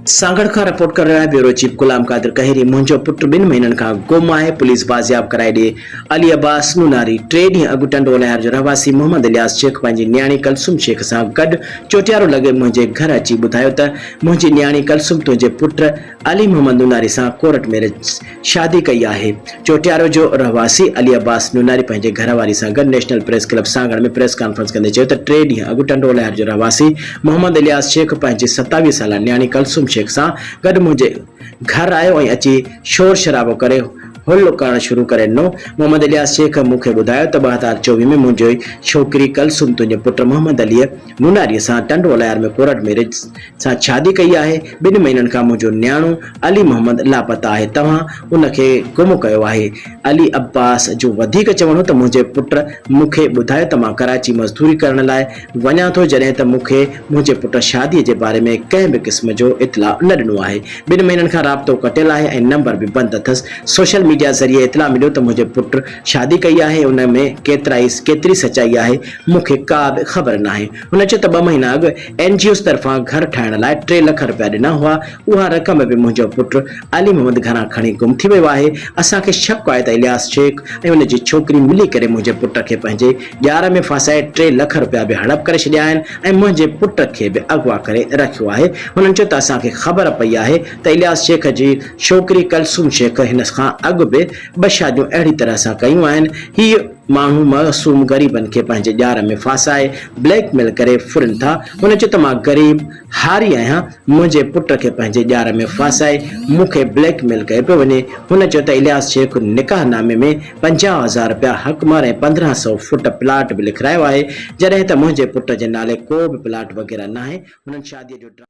سانگهڙ کان رپورٽ ڪري رهيو آهي بيورو چيف غلام قادر ڪهيري منهنجو پٽ ٻن مهينن کان گم آهي پوليس بازياب ڪرائي ڏي علي عباس نوناري ٽي ڏينهن اڳ ٽنڊو الهيار جو رهواسي محمد الياس شيخ پنهنجي نياڻي ڪلثوم شيخ سان گڏ چوٽيارو لڳي منهنجي گهر اچي ٻڌايو ته منهنجي نياڻي ڪلثوم تنهنجي پٽ علي محمد نوناري سان ڪورٽ ميرج شادي ڪئي آهي. چوٽيارو جو رهواسي علي عباس نوناري پنهنجي گهر واري سان گڏ national press club Sanghar ۾ press conference ڪندي چيو ته ٽي ڏينهن اڳ ٽنڊو الهيار جو رهواسي محمد الياس شيخ پنهنجي 27 سالا نياڻي ڪلثوم شيخ سان گڏ منهنجي گهر آيو ۽ اچي شور شرابو ڪري هل ڪرڻ شروع ڪري ڏنو. محمد الياس شيخ مون کي ٻڌايو ته 2024 ۾ منهنجي ڇوڪري ڪلثوم تنهنجي پٽ محمد عليء نوناريء سان ٽنڊو الهيار ۾ ڪورٽ ميرج سان شادي ڪئي آهي، ٻن مهينن کان منهنجو نياڻو علي محمد لاپتا آهي، توهان ان کي گم ڪيو آهي. علي عباس جو وڌيڪ چوڻ هو ته منهنجي پٽ مون کي ٻڌايو ته مان ڪراچي مزدوري ڪرڻ لاء وڃان ٿو، جڏهن ته مون کي منهنجي پٽ شادي جي باري ۾ ڪنهن به قسم جو اطلاع نه ڏنو آهي، ٻن مهينن کان رابطو ڪٽيل آهي ۽ نمبر به بند اٿس، سوشل ميڊيا ذريعي اطلاع مليو ته منهنجي پٽ شادي ڪئي آهي، ان ۾ ڪيترائي ڪيتري سچائي آهي، مون کي ڪا به خبر ناهي. هن چيو ته ٻه مهينا اڳ اين جي اوز طرفان گهر ٺاهڻ لاء ٽي لک رپيا ڏنا هئا، اها رقم به منهنجو پٽ علي محمد گهران کڻي گم ٿي ويو آهي، اسان کي شڪ آهي ته الياس شيخ ۽ ان جي ڇوڪري ملي ڪري منهنجي پٽ کي پنهنجي ڄار ۾ ڦاسائي ٽي لک رپيا به هڙپ ڪري ڇڏيا آهن ۽ منهنجي پٽ کي به اغوا ڪري رکيو آهي. هنن چيو ته اسان کي خبر پئي آهي ته الياس شيخ جي ڇوڪري ڪلثوم شيخ هن کان اڳ به ٻه شاديون اهڙي طرح سان ڪيون آهن، هي ماڻهو معصوم غريبن کي پنهنجي ڄار ۾ ڦاسائي بليڪ ميل ڪري ڦرين ٿا، هن چيو ته مان غريب هاري آهيان، منهنجي پٽ کي پنهنجي ڄار ۾ ڦاسائي مون کي بليڪ ميل ڪيو پيو وڃي، هن چيو ته الياس شيخ نڪاح نامي ۾ 50 هزار رپيا حق مهر ۽ 15 سئو فوٽ پلاٽ به لکرايو آهي، جڏهن ته منهنجي پٽ جي نالي ڪو به پلاٽ وغيره ناهي، هنن شادي جو.